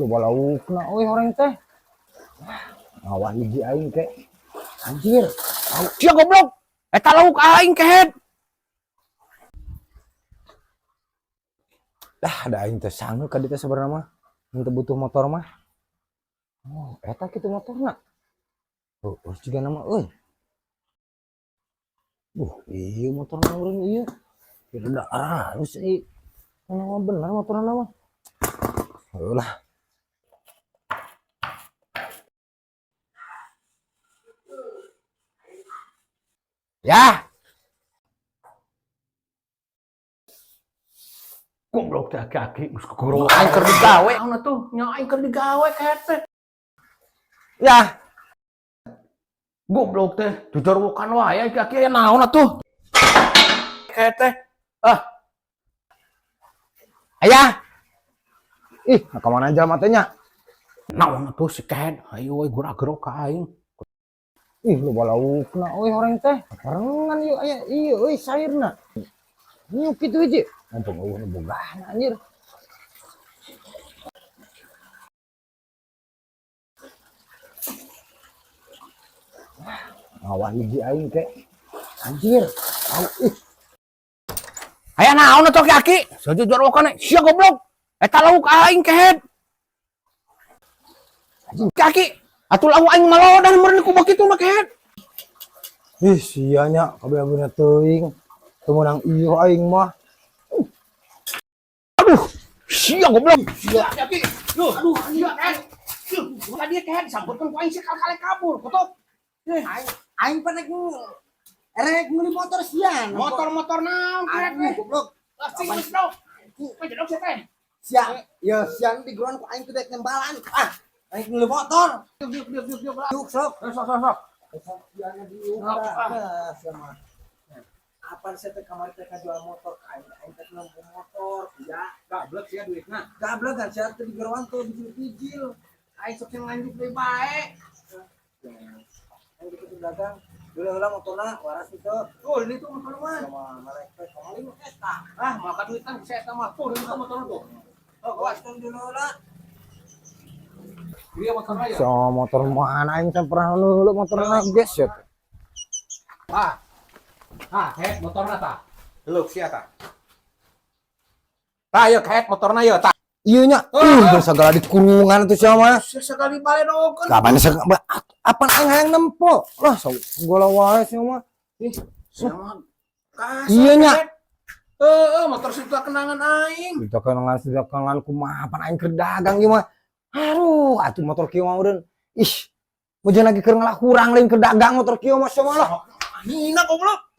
Loba laukna euy horeng teh. Ngawah hiji aing ke. Anjir. Sia goblok. Eta lauk aing kehed. Dah ada aing teh sanggup ka dieu teh sebenarnya mah. Mun teu butuh motor mah. Oh, eta kitu motorna. Oh, oh jiga nama euy. Iya motorna urang ieu. Rada halus ieu. Nama bener motorna mah. Heulah. Ya, Goblok teh aki-aki geus kegoro aing keur digawe naon atuh? Nya aing keur digawe kehed teh. Ya. Goblok teh jujurwokan wae aki-aki aya naon atuh? Kehed teh. Ah, Ayah. Ih, ka mana jelema teh nya? Naon atuh si kehed? Ayo we gura-gero ka aing. Ih, loba laukna euy horeng teh. Barengan ieu aya ieu euy sairna. Nyuk kitu hiji. Mumpung eueuh nu bogana anjir. Ngawah hiji aing ke. Anjir. Au ih. Aya naon atuh aki-aki? Sajujurwokan sia goblok. Eta lauk aing kehed. Aki, atuh lauk aing malodan meureun ku kitu mah kehed. Ih, sia nya kabeh-kabehna teuing. Teu meunang ieu aing mah. Aduh, sia goblok. Sia aki. Duh, aduh, sia kehed. Duh, tadi kehed disampeurkeun ku aing sia kali-kali kabur, kotok. Aing aing pan rek rek meuli motor sia. Motor-motor naon kehed Aduh, teh? goblok. Asing geus dok. Jedok sia teh. Sia, ya sia di geroan ku aing teh dek nembalan. Ah, aing meuli motor. Diuk diuk diuk diuk. Yuk sok. Sok sok sok. Sok sia nya diuk. Sok, ah. Nah, sia mah. Apa sia teh kamari teh kajual motor ka aing, aing teh nempo motor. Ya, Gablek sia duitna. gablek kan sia teh di geroan tuh bijil-bijil. Aing sok yang lanjut deui bae. Aing gitu dagang. Dulu heula motorna waras itu. Tuh, ini tuh motor mah. Sama merek teh kamari mah eta. Ah, maka duitan bisa eta mah. Tuh, ini tuh motor tuh. Oh, gawas kan dulu heula. Dia motorna ya. So, motor mana aing teh pernah nuluk motorna geus ya. Ah. Ah, kehed motorna tah. Deluk sia tah. Tah ieu kehed motorna ieu tah. Ieu nya. Geus sagala dikurungan atuh sia mah. Sia sakali baledokeun. Kapan apan aing hayang nempo? Lah, sagala wae sia mah. Ih, sia mah. Kasar, Iya nya. kehed. Heeh, motor situ kenangan aing. Itu kenangan sudah kenangan kumaha pan aing keur dagang ieu mah. Aduh, atuh motor kieu mah eureun. Ih, mun lagi keur ngalah hurang lain keur dagang motor kieu mah sia mah lah. Nina goblok.